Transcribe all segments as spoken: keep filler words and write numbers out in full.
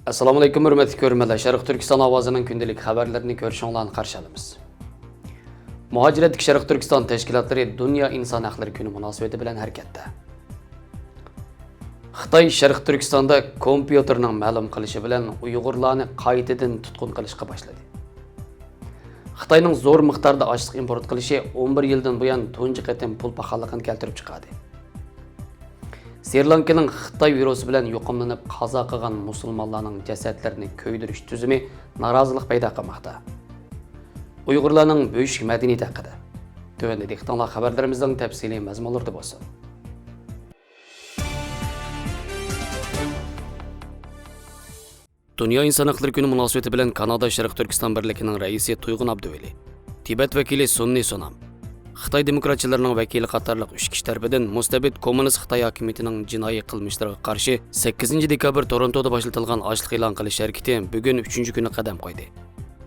ئەسسالامۇئەلەيكۇم، ھۆرمەتلىك كۆرۈرمەنلەر. شەرقىي تۈركىستان ئاۋازىنىڭ كۈندىلىك خەۋەرلىرىنى كۆرۈشۈڭلارنى قارشى ئالىمىز. مۇھاجىرەتتىكى شەرقىي تۈركىستان تەشكىلاتلىرى دۇنيا ئىنسان ھەقلىرى كۈنى مۇناسىۋىتى بىلەن ھەرىكەتتە. خىتاي شەرقىي تۈركىستاندا كومپيۇتېرنىڭ مەلۇم قىلىشى بىلەن ئۇيغۇرلارنى قايتىدىن تۇتقۇن قىلىشقا باشلىدى. خىتاينىڭ زور مىقداردا ئاشلىق ئىمپورت قىلىشى ئون بىر يىلدىن بۇيان تۇنجى قېتىم پۇل پاخاللىقىنى كەلتۈرۈپ چىقاردى. سرى لانكىنىڭ خىتاي ۋىرۇسى بىلەن يۇقۇملىنىپ قازا قىلغان مۇسۇلمانلارنىڭ جەسەتلىرىنى كۆيدۈرۈش تۈزۈمى نارازىلىق پەيدا قىلماقتا. ئۇيغۇرلارنىڭ بۆشۈك مەدەنىيىتى ھەققىدە. تۆۋەندە دىققىتىڭلار خەۋەرلىرىمىزنىڭ تەپسىلىي مەزمۇنلىرىدا بولسۇن. دۇنيا ئىنسان ھەقلىرى كۈنى مۇناسىۋىتى بىلەن كانادا شەرقىي تۈركىستان بىرلىكىنىڭ رەئىسى تۇيغۇن ئابدۇۋەلى، تىبەت ۋەكىلى سۇننى سۇنام، خىتاي دېموكراتچىلىرىنىڭ ۋەكىلى قاتارلىق ئۈچ كىشى تەرىپىدىن مۇستەبىت كوممۇنىست خىتاي ھاكىمىيىتىنىڭ جىنايى قىلمىشلىرىغا قارشى سەككىزىنچى دېكابىر تورونتودا باشلىتىلغان ئاشلىق ئېلان قىلىش ھەرىكىتى بۈگۈن ئۈچىنچى كۈنى قەدەم قويدى.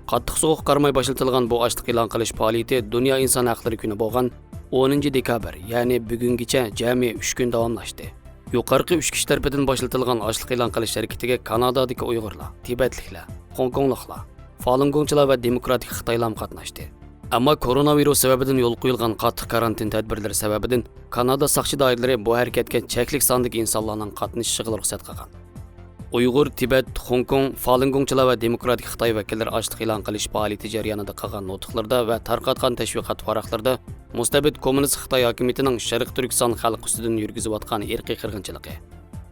قاتتىق سوغۇققا قارىماي باشلىتىلغان بۇ ئاشلىق ئېلان قىلىش پائالىيىتى دۇنيا ئىنسان ھەقلىرى كۈنى بولغان ئونىنچى دېكابىر، يەنى بۈگۈنگىچە جەمئىي ئۈچ كۈن داۋاملاشتى. يۇقىرىقى ئۈچ كىشى تەرىپىدىن باشلىتىلغان ئاشلىق ئېلان قىلىش ھەرىكىتىگە كانادادىكى ئۇيغۇرلار، تىبەتلىكلەر، خوڭكوڭلۇقلار، فالۇنگوڭچىلار ۋە دېموكراتىك خىتايلارمۇ قاتناشتى. ئەمما كورونا ۋىرۇس سەۋەبىدىن يولغا قويۇلغان قاتتىق كارانتىن تەدبىرلىرى سەۋەبىدىن كانادا ساقچى دائىرىلىرى بۇ ھەرىكەتكە چەكلىك ساندىكى ئىنسانلارنىڭ قاتنىشىشىغىلا رۇخسەت قىلغان. ئۇيغۇر، تىبەت، خوڭكوڭ، فالۇنگوڭچىلار ۋە دېموكراتىك خىتاي ۋەكىللىرى ئاشلىق ئېلان قىلىش پائالىيىتى جەريانىدا قىلغان نۇتۇقلىرىدا ۋە تارقاتقان تەشۋىقات ۋاراقلىرىدا مۇستەبىت كوممۇنىست خىتاي ھاكىمىيىتىنىڭ شەرقىي تۈركىستان خەلقى ئۈستىدىن يۈرگۈزۈۋاتقان ئىرقىي قىرغىنچىلىقى،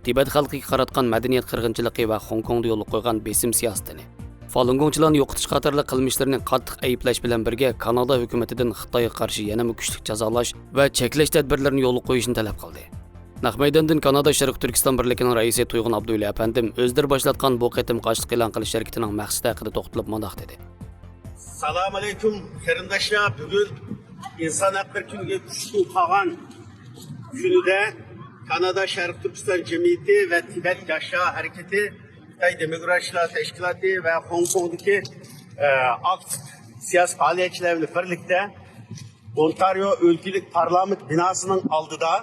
تىبەت خەلقىگە قاراتقان مەدەنىيەت قىرغىنچىلىقى ۋە خوڭكوڭدا يولغا قويغان بېسىم سىياسىتىنى، فالۇنگوڭچىلارنى يوقىتىش قاتارلىق قىلمىشلىرىنى قاتتىق ئەيىبلەش بىلەن بىرگە، كانادا ھۆكۈمىتىدىن خىتايغا قارشى يەنىمۇ كۈچلۈك جازالاش ۋە چەكلەش تەدبىرلىرىنى يولغا قويۇشنى تەلەپ قىلدى. نەق مەيداندىن كانادا شەرقىي تۈركىستان بىرلىكىنىڭ رەئىسى تۇيغۇن ئابدۇۋەلى ئەپەندىم ئۆزلىرى باشلاتقان بۇ قېتىمقى ئاشلىق ئېلان قىلىش ھەرىكىتىنىڭ مەقسىتى ھەققىدە توختىلىپ مۇنداق دېدى. سالام ئەلەيكۇم، قېرىنداشلار. بۈگۈن ئىنسان ھەقلىرى كۈنىگە ئۈچ كۈن قالغان كۈنىدە كانادا شەرقىي تۈركىستان جەمئىيىتى ۋە تىبەت ياشلار ھەرىكىتى، خىتاي دېموكراتچىلار تەشكىلاتى ۋە خوڭكوڭدىكى، ئە، ئاكتىپ سىياسىي پائالىيەتچىلەر بىلەن بىرلىكتە ئونتارىيو ئۆلكىلىك پارلامېنت بىناسىنىڭ ئالدىدا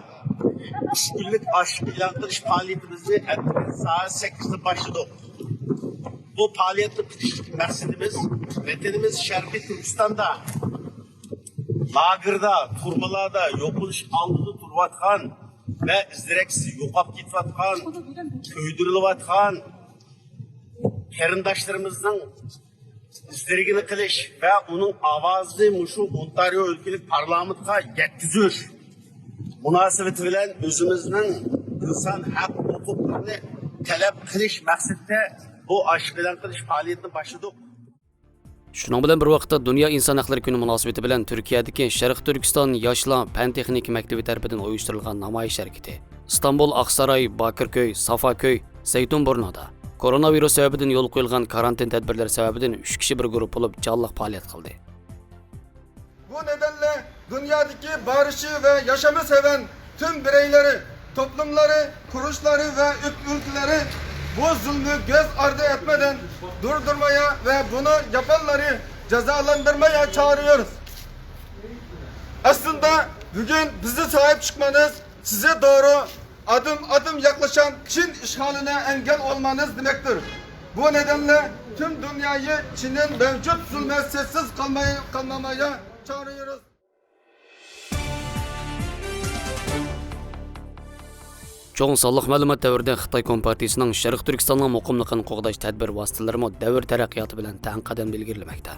ئۈچ كۈنلۈك ئاشلىق ئېلان قىلىش پائالىيىتىمىزنى ئەتىگەن سائەت سەككىزدە باشلىدۇق. بۇ پائالىيەتنى قىلىشتىكى مەقسىتىمىز ۋەتىنىمىز شەرقىي تۈركىستاندا لاگېردا، تۈرمىلەردە يوقىلىش ئالدىدا تۇرۇۋاتقان ۋە ئىز-دېرەكسىز يوقاپ كېتىۋاتقان، كۆيدۈرۈلۈۋاتقان قېرىنداشلىرىمىزنىڭ ئىز-دېرىكىنى قىلىش ۋە ئۇنىڭ ئاۋازىنى مۇشۇ ئونتارىيو ئۆلكىلىك پارلامېنتقا يەتكۈزۈش مۇناسىۋىتى بىلەن ئۆزىمىزنىڭ ئىنسان ھەق ھوقۇقلىرىنى تەلەپ قىلىش مەقسىتىدە بۇ ئاشلىق ئېلان قىلىش پائالىيىتىنى باشلىدۇق. شۇنىڭ بىلەن بىر ۋاقىتتا، دۇنيا ئىنسان ھەقلىرى كۈنى مۇناسىۋىتى بىلەن تۈركىيەدىكى شەرقىي تۈركىستان ياشلار پەن تېخنىكا مەكتىپى تەرىپىدىن ئۇيۇشتۇرۇلغان نامايىش ھەرىكىتى ئىستانبۇل، ئاقساراي، باكىركۆي، سافاكۆي، زەيتۇنبۇرنۇدا كورونا ۋىرۇس سەۋەبىدىن يولغا قويۇلغان كارانتىن تەدبىرلىرى سەۋەبىدىن ئۈچ كىشى بىر گۇرۇپپا بولۇپ جانلىق پائالىيەت قىلدى. بۇ نەدەنلە دۇنيادىكى بارىشى ۋە ياشىمى سەۋەن تۈن بىرەيلىرى، توپلۇملىرى، قۇرۇلۇشلىرى ۋە ئۆلكىلىرى بۇ زۇلمى كۆز ئارىدى ئەتمەدەن دۇردۇرمايا ۋە بۇنى ياپانلىرى جازالاندۇرمايا چاغىرىيورۇز. ئەسلىندە بۈگۈن بىزنى ساھىب چىقمىنىز سىزى دورۇ، ئادىم ئادىم ياقلىشان چىن ئىشغالىنى ئەنگەل ئولمانىز دېمەكتۇر. بۇ نەدەنلە تۈن دۇنيايى چىنىن مەۋجۇت زۇلمە سەسسىز قالماي، قالمامايا چاغىرىيورۇز. چوڭ سانلىق مەلۇمات دەۋرىدە خىتاي كومپارتىيىسىنىڭ شەرقىي تۈركىستاننىڭ مۇقىملىقىنى قوغداش تەدبىر ۋاسىتىلىرىمۇ دەۋر تەرەققىياتى بىلەن تەڭ قەدەمدە ئىلگىرىلىمەكتە.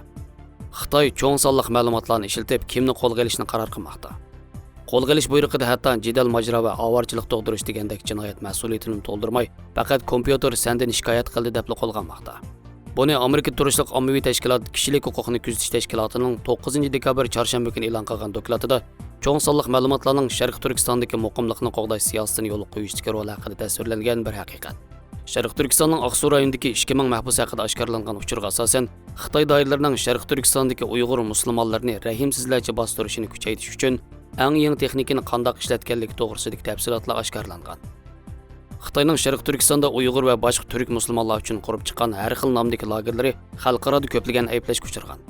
خىتاي چوڭ سانلىق مەلۇماتلارنى ئىشلىتىپ، كىمنى قولغا ئېلىشنى قارار قىلماقتا. قولغا ئېلىش بۇيرۇقىدا ھەتتا جېدەل ماجىرا ۋە ئاۋارىچىلىق تۇغدۇرۇش دېگەندەك جىنايەت مەسئۇلىيىتىنىمۇ تولدۇرماي، پەقەت كومپيۇتېر سەندىن شىكايەت قىلدى دەپلا قولغا ئالماقتا. بۇنى ئامېرىكىدا تۇرۇشلۇق ئاممىۋى تەشكىلات كىشىلىك ھوقۇقنى كۆزىتىش تەشكىلاتىنىڭ توققۇزىنچى دېكابىر چارشەنبە كۈنى ئېلان قىلغان دوكلاتىدا چوڭ سانلىق مەلۇماتلارنىڭ شەرقىي تۈركىستاندىكى مۇقىملىقنى قوغداش سىياسىتىنى يولغا قويۇشتىكى رولى ھەققىدە تەسۋىرلەنگەن بىر ھەقىقەت. شەرقىي تۈركىستاننىڭ ئاقسۇ رايونىدىكى ئىككى مىڭ مەھبۇس ھەققىدە ئاشكارىلانغان ئۇچۇرغا ئاساسەن، خىتاي دائىرىلىرىنىڭ شەرقىي تۈركىستاندىكى ئۇيغۇر مۇسۇلمانلىرىنى رەھىمسىزلەرچە باستۇرۇشىنى كۈچەيتىش ئۈچۈن ئەڭ يېڭى تېخنىكىنى قانداق ئىشلەتكەنلىكى توغرىسىدىكى تەپسىلاتلار ئاشكارىلانغان. خىتاينىڭ شەرقىي تۈركىستاندا ئۇيغۇر ۋە باشقا تۈرك مۇسۇلمانلار ئۈچۈن قۇرۇپ چىققان ھەر خىل نامدىكى لاگېرلىرى خەلقئارادا كۆپلىگەن ئەيىبلەشكە ئۇچرىغان.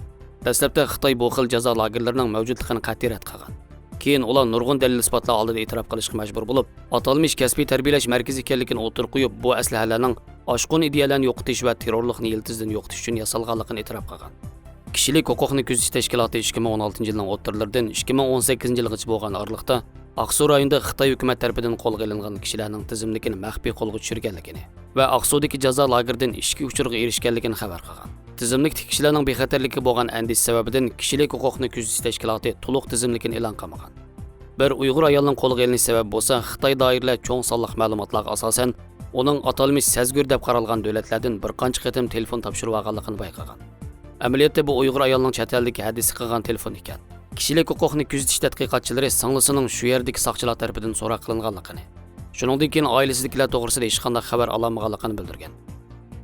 دەسلەپتە خىتاي بۇ خىل جازا لاگېرلىرىنىڭ مەۋجۇتلۇقىنى قەتئىي رەت قىلغان. كېيىن ئۇلار نۇرغۇن دەلىل-ئىسپاتلار ئالدىدا ئېتىراپ قىلىشقا مەجبۇر بولۇپ، ئاتالمىش كەسپىي تەربىيەلەش مەركىزى ئىكەنلىكىنى ئوتتۇرىغا قويۇپ، بۇ ئەسلىھەلەرنىڭ ئاشقۇن ئىدىيەلەرنى يوقىتىش ۋە تېررورلۇقنى يىلتىزىدىن يوقىتىش ئۈچۈن ياسالغانلىقىنى ئېتىراپ قىلغان. كىشىلىك ھوقۇقنى كۆزىتىش تەشكىلاتى ئىككى مىڭ ئون ئالتىنچى يىلنىڭ ئوتتۇرىلىرىدىن ئىككى مىڭ ئون سەككىزىنچى يىلغىچە بولغان ئارىلىقتا ئاقسۇ رايونىدا خىتاي ھۆكۈمەت تەرىپىدىن قولغا ئېلىنغان كىشىلەرنىڭ تىزىملىكىنى مەخپىي قولغا چۈشۈرگەنلىكىنى ۋە ئاقسۇدىكى جازا لاگېرىدىن ئىچكى ئۇچۇرغا ئېرىشكەنلىكىنى خەۋەر قىلغان. تىزىملىكتىكى كىشىلەرنىڭ بىخەتەرلىككە بولغان ئەندىشە سەۋەبىدىن كىشىلىك ھوقۇقنى كۆزىتىش تەشكىلاتى تولۇق تىزىملىكىنى ئېلان قىلمىغان. بىر ئۇيغۇر ئايالنىڭ قولغا ئېلىنىش سەۋەبى بولسا خىتاي دائىرىلەر چوڭ سانلىق مەلۇماتلارغا ئاساسەن، ئۇنىڭ ئاتالمىش سەزگۈر دەپ قارالغان دۆلەتلەردىن بىر قانچە قېتىم تېلېفون تاپشۇرۇۋالغانلىقىنى بايقىغان. ئەمەلىيەتتە بۇ ئۇيغۇر ئايالنىڭ چەت ئەلدىكى ھەدىسى قىلغان تېلېفون ئىكەن. كىشىلىك ھوقۇقنى كۆزىتىش تەتقىقاتچىلىرى سىڭلىسىنىڭ شۇ يەردىكى ساقچىلار تەرىپىدىن سوراق قىلىنغانلىقىنى، شۇنىڭدىن كېيىن ئائىلىسىدىكىلەر توغرىسىدا ھېچقانداق خەۋەر ئالالمىغانلىقىنى بىلدۈرگەن.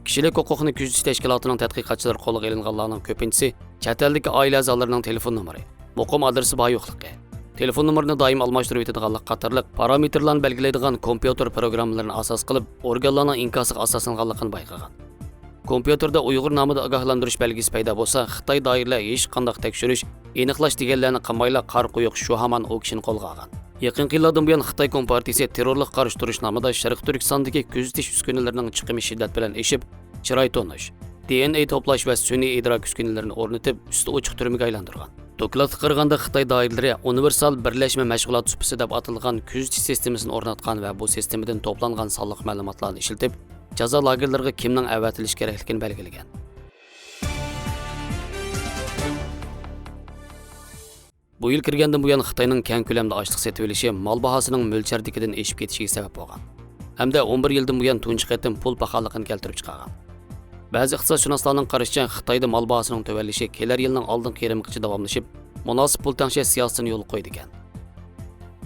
كىشىلىك ھوقۇقنى كۆزىتىش تەشكىلاتىنىڭ تەتقىقاتچىلىرى قولغا ئېلىنغانلارنىڭ كۆپىنچىسى چەت ئەلدىكى ئائىلە ئەزالىرىنىڭ تېلېفون نومۇرى، مۇقىم ئادرېسى بار يوقلۇقى، تېلېفون نومۇرىنى دائىم ئالماشتۇرۇۋېتىدىغانلىق قاتارلىق پارامېتىرلارنى بەلگىلەيدىغان كومپيۇتېر پروگراممىلىرىنى ئاساس قىلىپ ئورگانلارنىڭ ئىنكاسىغا ئاساسلانغانلىقىنى بايقىغان. كومپيۇتېردا ئۇيغۇر نامىدا ئاگاھلاندۇرۇش بەلگىسى پەيدا بولسا، خىتاي دائىرىلەر ھېچقانداق تەكشۈرۈش، ئېنىقلاش دېگەنلەرنى قىلمايلا قارا قويۇق شۇ ھامان ئۇ كىشىنى قولغا ئالغان. يېقىنقى يىللاردىن بۇيان خىتاي كومپارتىيىسى تېررورلۇققا قارشى تۇرۇش نامىدا شەرقىي تۈركىستاندىكى كۆزىتىش ئۈسكۈنىلىرىنىڭ چىقىمى شىددەت بىلەن ئېشىپ، چىراي تونۇش، دى ئېن ئەي توپلاش ۋە سۈنئىي ئىدراك ئۈسكۈنىلىرىنى ئورنىتىپ، ئۈستى ئوچۇق تۈرمىگە ئايلاندۇرغان. دوكلاتقا قارىغاندا، خىتاي دائىرىلىرى ئۇنىۋېرسال بىرلەشمە مەشغۇلات سۇپىسى دەپ ئاتىلىدىغان كۆزىتىش سىستېمىسىنى ئورناتقان ۋە بۇ سىستېمىدىن توپلانغان سانلىق مەلۇماتلارنى ئىشلىتىپ، جازا لاگېرلىرىغا كىمنىڭ ئەۋەتىلىشى كېرەكلىكىنى بەلگىلىگەن. بۇ يىل كىرگەندىن بۇيان خىتاينىڭ كەڭ كۆلەمدە ئاشلىق سېتىۋېلىشى مال باھاسىنىڭ مۆلچەردىكىدىن ئېشىپ كېتىشىگە سەۋەب بولغان ھەمدە ئون بىر يىلدىن بۇيان تۇنجى قېتىم پۇل پاخاللىقىنى كەلتۈرۈپ چىقارغان. بەزى ئىقتىسادشۇناسلارنىڭ قارىشىچە، خىتايدا مال باھاسىنىڭ تۆۋەنلىشى كېلەر يىلنىڭ ئالدىنقى يېرىمىغىچە داۋاملىشىپ، مۇناسىپ پۇل تەڭشەش سىياسىتىنى يولغا قويىدىكەن.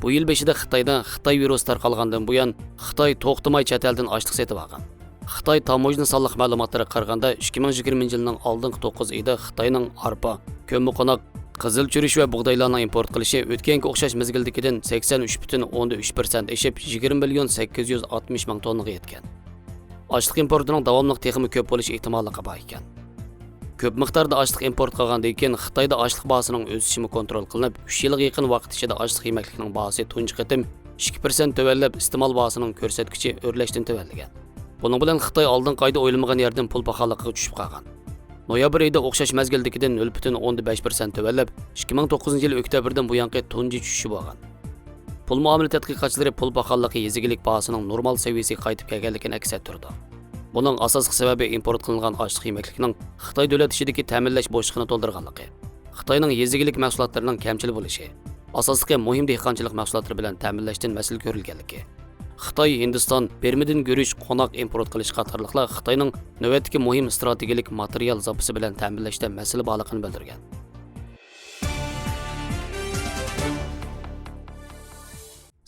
بۇ يىل بېشىدا خىتايدا خىتاي ۋىرۇسى تارقالغاندىن بۇيان، خىتاي توختىماي چەت ئەلدىن ئاشلىق سېتىۋالغان. خىتاي تاموژنا سانلىق مەلۇماتلىرىغا قارىغاندا، ئىككى مىڭ يىگىرمىنچى يىلنىڭ ئالدىنقى توققۇز ئېيىدا خىتاينىڭ ئارپا، كۆممىقوناق، قىزىل چۈرۈش ۋە بۇغدايلارنىڭ ئىمپورت قىلىشى ئۆتكەنكى ئوخشاش مەزگىلدىكىدىن سەكسەن ئۈچ پۈتۈن ئوندىن ئۈچ پىرسەنت ئېشىپ، يىگىرمە مىليون سەككىز يۈز ئاتمىش مىڭ توننىغا يەتكەن. ئاشلىق ئىمپورتىنىڭ داۋاملىق تېخىمۇ كۆپ بولۇش ئېھتىماللىقى بار ئىكەن. كۆپ مىقداردا ئاشلىق ئىمپورت قىلغاندىن كېيىن، خىتايدا ئاشلىق باھاسىنىڭ ئۆسۈشىمۇ كونترول قىلىنىپ، ئۈچ يىلغا يېقىن ۋاقىت ئىچىدە ئاشلىق يېمەكلىكنىڭ باھاسى تۇنجى قېتىم ئىككى پىرسەنت تۆۋەنلەپ، ئىستېمال باھاسىنىڭ كۆرسەتكۈچى ئۆرلەشتىن تۆۋەنلىگەن. بۇنىڭ بىلەن خىتاي ئالدىنقى ئايدا ئويلىمىغان يەردىن پۇل پاخاللىقىغا چۈشۈپ قالغان. نويابىر ئېيىدا ئوخشاش مەزگىلدىكىدىن نۆل پۈتۈن ئوندىن بەش پىرسەنت تۆۋەنلەپ، ئىككى مىڭ توققۇزىنچى يىل ئۆكتەبىردىن بۇيانقى تۇنجى چۈشۈشى بولغان. پۇل مۇئامىلە تەتقىقاتچىلىرى پۇل پاخاللىقى يېزا ئىگىلىك باھاسىنىڭ نورمال سەۋىيەسىگە قايتىپ كەلگەنلىكىنى ئەكس ئەتتۈرىدۇ. بۇنىڭ ئاساسلىق سەۋەبى ئىمپورت قىلىنغان ئاشلىق يېمەكلىكىنىڭ خىتاي دۆلەت ئىچىدىكى تەمىنلەش بوشلۇقىنى تولدۇرغانلىقى، خىتاينىڭ يېزا ئىگىلىك مەھسۇلاتلىرىنىڭ كەمچىل بولۇشى، ئاساسلىقى مۇھىم دېھقانچىلىق مەھسۇلاتلىرى بىلەن تەمىنلەشتىن مەسىل كۆرۈلگەنلىكى، خىتاي، ھىندىستان بىرمىدىن گۈرۈچ، قوناق ئىمپورت قىلىش قاتارلىقلار خىتاينىڭ نۆۋەتتىكى مۇھىم ئىستراتېگىيەلىك ماتېرىيال زاپىسى بىلەن تەمىنلەشتە مەسىلە بارلىقىنى بىلدۈرگەن.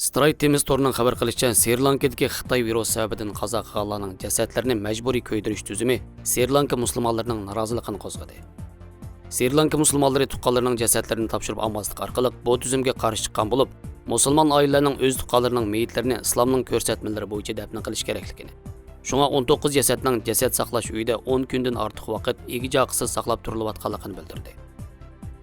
سترايت تېمىز تورىنىڭ خەۋەر قىلىشىچە، سرى لانكىدىكى خىتاي ۋىرۇسى سەۋەبىدىن قازا قىلغانلارنىڭ جەسەتلىرىنى مەجبۇرىي كۆيدۈرۈش تۈزۈمى سرى لانكا مۇسۇلمانلىرىنىڭ نارازىلىقىنى قوزغىدى. سرى لانكا مۇسۇلمانلىرى تۇغقانلىرىنىڭ جەسەتلىرىنى تاپشۇرۇپ ئالماسلىق ئارقىلىق بۇ تۈزۈمگە قارشى چىققان بولۇپ، مۇسۇلمان ئائىلىلەرنىڭ ئۆز تۇغقانلىرىنىڭ مېيىتلىرىنى ئىسلامنىڭ كۆرسەتمىلىرى بويىچە دەپنە قىلىش كېرەكلىكىنى، شۇڭا ئون توققۇز جەسەتنىڭ جەسەت ساقلاش ئۆيىدە ئون كۈندىن ئارتۇق ۋاقىت ئىگە-چاقىسىز ساقلاپ تۇرۇلۇۋاتقانلىقىنى بىلدۈردى.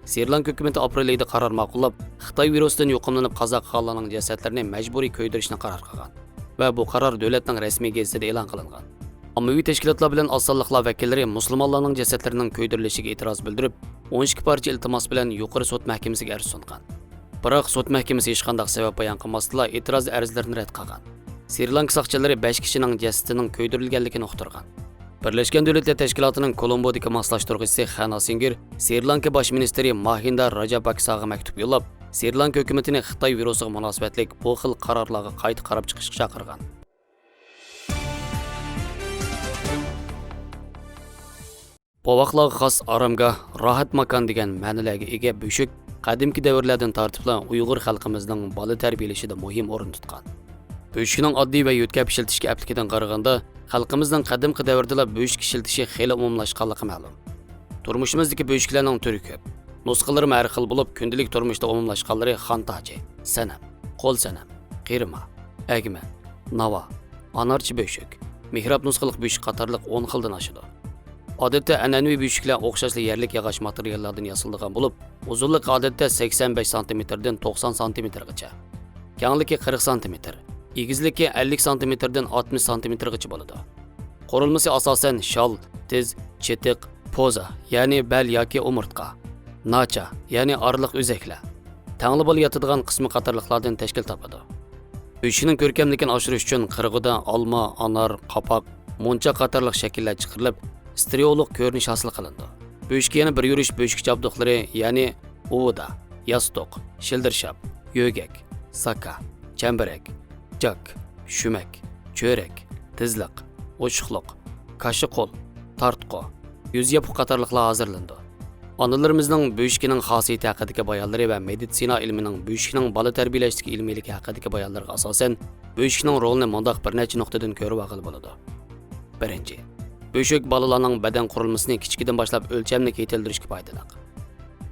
سرى لانكا ھۆكۈمىتى ئاپرېل ئېيىدا قارار ماقۇللاپ، خىتاي ۋىرۇسىدىن يۇقۇملىنىپ قازا قىلغانلارنىڭ جەسەتلىرىنى مەجبۇرىي كۆيدۈرۈشنى قارار قىلغان ۋە بۇ قارار دۆلەتنىڭ رەسمىي گېزىتىدە ئېلان قىلىنغان. ئاممىۋى تەشكىلاتلار بىلەن ئاز سانلىقلار ۋەكىللىرى مۇسۇلمانلارنىڭ جەسەتلىرىنىڭ كۆيدۈرۈلۈشىگە ئېتىراز بىلدۈرۈپ، ئون ئىككى پارچە ئىلتىماس بىلەن يۇقىرى سوت مەھكىمىسىگە ئەرز سۇنغان. بىراق سوت مەھكىمىسى ھېچقانداق سەۋەب بايان قىلماستىنلا ئېتىراز ئەرزلىرىنى رەت قىلغان. سرى لانكا ساقچىلىرى بەش كىشىنىڭ جەسىتىنىڭ كۆيدۈرۈلگەنلىكىنى ئۇقتۇرغان. بىرلەشكەن دۆلەتلەر تەشكىلاتىنىڭ كولومبودىكى ماسلاشتۇرغۇچىسى خەنا سىنگېر سرى لانكا باش مىنىستىرى ماھىندا راجاپاكساغا مەكتۇپ يوللاپ، سرى لانكا ھۆكۈمىتىنى خىتاي ۋىرۇسىغا مۇناسىۋەتلىك بۇ خىل قارارلارغا قايتا قاراپ چىقىشقا چاقىرغان. بوۋاقلارغا خاس ئارامگاھ، راھەت ماكان دېگەن مەنىلەرگە ئىگە بۆشۈك قەدىمكى دەۋرلەردىن تارتىپلا ئۇيغۇر خەلقىمىزنىڭ بالا تەربىيەلىشىدە مۇھىم ئورۇن تۇتقان. بۆشۈكنىڭ ئاددىي ۋە يۆتكەپ ئىشلىتىشكە ئەپلىكىدىن قارىغاندا، خەلقىمىزنىڭ قەدىمكى دەۋردىلا بۆشۈك ئىشلىتىشى خېلى ئومۇملاشقانلىقى مەلۇم. تۇرمۇشىمىزدىكى بۆشۈكلەرنىڭ تۈرى كۆپ. نۇسخىلىرىمۇ ھەر خىل بولۇپ، كۈندىلىك تۇرمۇشتا ئومۇملاشقانلىرى خان تاجى، سەنەم، قول سەنەم، قىرىما، ئەگمە، ناۋا، ئانارچە بۆشۈك، مېھراب نۇسخىلىق بۆشۈك قاتارلىق ئون خىلدىن ئاشىدۇ. ئادەتتە ئەنئەنىۋى بۆشۈكلەر ئوخشاشلا يەرلىك ياغاچ ماتېرىياللاردىن ياسىلىدىغان بولۇپ، ئۇزۇنلۇقى ئادەتتە سەكسەن بەش سانتىمېتىردىن توقسان سانتىمېتىرغىچە، كەڭلىكى قىرىق سانتىمېتىر، ئېگىزلىكى ئەللىك سانتىمېتىردىن ئاتمىش سانتىمېتىرغىچە بولىدۇ. قۇرۇلمىسى ئاساسەن شال، تىز، چېتىق، پوزا، يەنى بەل ياكى ئومۇرتقا، ناچا، يەنى ئارىلىق ئۆزەكلەر، تەڭلا بالا ياتىدىغان قىسمى قاتارلىقلاردىن تەشكىل تاپىدۇ. بۆشۈكنىڭ كۆركەملىكىنى ئاشۇرۇش ئۈچۈن قىرغىدا ئالما، ئانار، قاپاق، مونچاق قاتارلىق شەكىللەر چىقىرىلىپ، ستېرېئولۇق كۆرۈنۈش ھاسىل قىلىنىدۇ. بۆشۈككە يەنە بىر يۈرۈش بۆشۈك جابدۇقلىرى، يەنى ئۇۋۇدا، ياستۇق، شىلدىرشاپ، يۆگەك، ساكا، چەمبىرەك، جاك، شۈمەك، چۆرەك، تىزلىق، ئوشۇقلۇق، كاششا قول، تارتقۇ، يۈز ياپقۇ قاتارلىقلار ھازىرلىنىدۇ. ئانىلىرىمىزنىڭ بۆشۈكىنىڭ خاسىيىتى ھەققىدىكى بايانلىرى ۋە مېدىتسىنا ئىلمىنىڭ بۆشۈكنىڭ بالا تەربىيەلەشتىكى ئىلمىيلىكى ھەققىدىكى بايانلىرىغا ئاساسەن، بۆشۈكنىڭ رولىنى مۇنداق بىر نەچچە نۇقتىدىن كۆرۈۋالغىلى بولىدۇ. بىرىنچى، بۆشۈك بالىلارنىڭ بەدەن قۇرۇلمىسىنى كىچىكىدىن باشلاپ ئۆلچەملىك يېتىلدۈرۈشكە پايدىلىق.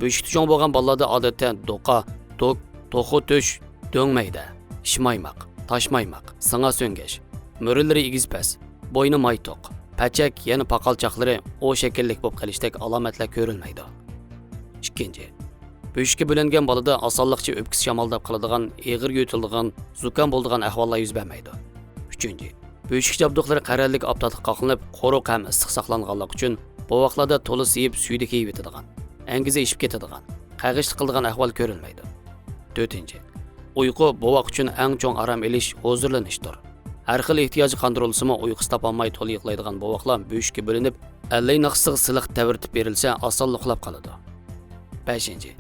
بۆشۈكتە چوڭ بولغان بالىلاردا ئادەتتە دوقا، دوك، توخۇ تۆش، دۆڭ مەيدە، شىمايماق، تاشمايماق، سىڭا سۆڭگەچ، مۈرىلىرى ئېگىز پەس، بوينى مايتۇق، پەچەك، يەنە پاقالچاقلىرى ئو شەكىللىك بولۇپ قېلىشتەك ئالامەتلەر كۆرۈلمەيدۇ. ئىككىنچى، بۆشۈككە بۆلۈنگەن بالىدا ئاسانلىقچە ئۆپكىسى شامالداپ قالىدىغان، ئېغىر يۆتىلىدىغان، زۇكام بولىدىغان ئەھۋاللار يۈز بەرمەيدۇ. ئۈچىنچى، بۆشۈك جابدۇقلىرى قەرەللىك ئاپتاپلىققا قاقلىنىپ، قۇرۇق ھەم ئىسسىق ساقلانغانلىقى ئۈچۈن، بوۋاقلاردا تولا سىيىپ، سۈيدۈك يېيىۋېتىدىغان، ئەڭگىزى ئېشىپ كېتىدىغان، قەغىشلىق قىلىدىغان ئەھۋال كۆرۈلمەيدۇ. تۆتىنچى، ئۇيقۇ بوۋاق ئۈچۈن ئەڭ چوڭ ئارام ئېلىش، ھۇزۇرلىنىشتۇر. ھەر خىل ئېھتىياجى قاندۇرۇلسىمۇ، ئۇيقۇسى تاپالماي تولا يىغلايدىغان بوۋاقلار بۆشۈككە بۆلۈنۈپ، ئەللەي ناخشىسىغا سىلىق تەۋرىتىپ بېرىلسە، ئاسانلا ئۇخلاپ قالىدۇ. بەشىنچى،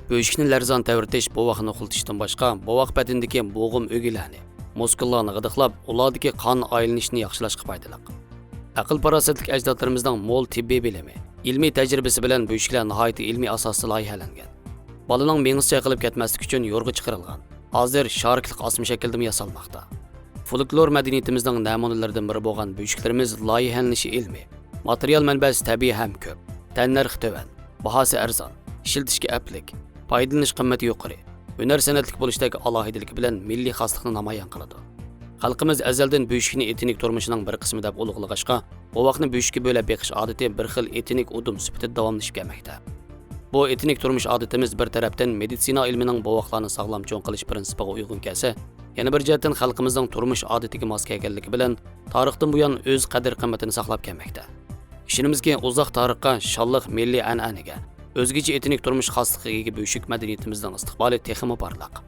بۆشۈكنى لەرزان تەۋرىتىش بوۋاقنى ئۇخلىتىشتىن باشقا، بوۋاق بەدىنىدىكى بوغۇم ئۆگىلەرنى، مۇسكۇللارنى غىدىقلاپ، ئۇلاردىكى قان ئايلىنىشىنى ياخشىلاشقا پايدىلىق. ئەقىل-پاراسەتلىك ئەجدادلىرىمىزنىڭ مول تېببىي بىلىمى، ئىلمىي تەجرىبىسى بىلەن بۆشۈكلەر ناھايىتى ئىلمىي ئاساستا لايىھەلەنگەن. بالىنىڭ مېڭىسى چايقىلىپ كەتمەسلىكى ئۈچۈن يورغا چىقىرىلغان. ھازىر شارىكلىق ئاسما شەكلىدىمۇ ياسالماقتا. فولكلور مەدەنىيىتىمىزنىڭ نەمۇنىلىرىدىن بىرى بولغان بۆشۈكلىرىمىز لايىھەلىنىشى ئىلمىي، ماتېرىيال مەنبەسى تەبىئىي ھەم كۆپ، تەننەرخى تۆۋەن، باھاسى ئەرزان، ئىشلىتىشكە ئەپلىك، پايدىلىنىش قىممىتى يۇقىرى، ھۈنەر سەنئەتلىك بولۇشتەك ئالاھىدىلىكى بىلەن مىللىي خاسلىقنى نامايان قىلىدۇ. خەلقىمىز ئەزەلدىن بۆشۈكنى ئېتنىك تۇرمۇشىنىڭ بىر قىسمى دەپ ئۇلۇغلىغاچقا، بوۋاقنى بۆشۈككە بۆلەپ بېقىش ئادىتى بىر خىل ئېتنىك ئۇدۇم سۈپىتىدە داۋاملىشىپ كەلمەكتە. بۇ ئېتنىك تۇرمۇش ئادىتىمىز بىر تەرەپتىن مېدىتسىنا ئىلمىنىڭ بوۋاقلارنى ساغلام چوڭ قىلىش پىرىنسىپىغا ئۇيغۇن كەلسە، يەنە بىر جەھەتتىن خەلقىمىزنىڭ تۇرمۇش ئادىتىگە ماس كەلگەنلىكى بىلەن تارىختىن بۇيان ئۆز قەدىر-قىممىتىنى ساقلاپ كەلمەكتە. ئىشىنىمىزكى، ئۇزاق تارىخقا، شانلىق مىللىي ئەنئەنىگە، ئۆزگىچە ئېتنىك تۇرمۇش خاسلىقىغا ئىگە بۆشۈك مەدەنىيىتىمىزنىڭ ئىستىقبالى تېخىمۇ پارلاق.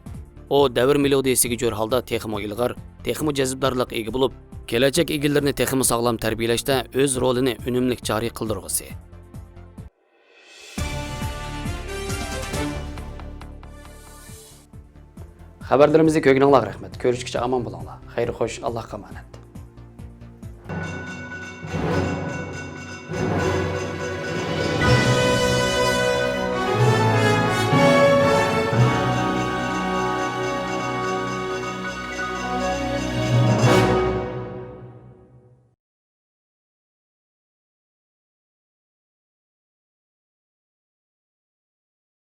ئۇ دەۋر مېلودىيىسىگە جور ھالدا تېخىمۇ ئىلغار، تېخىمۇ جەزبىدارلىققا ئىگە بولۇپ، كېلەچەك ئىگىلىرىنى تېخىمۇ ساغلام تەربىيەلەشتە ئۆز رولىنى ئۈنۈملۈك جارى قىلدۇرغۇسى. خەۋەرلىرىمىزنى كۆرگىنىڭلارغا رەھمەت. كۆرۈشكىچە ئامان بولۇڭلار. خەير خوش، ئاللاھقا ئامانەت.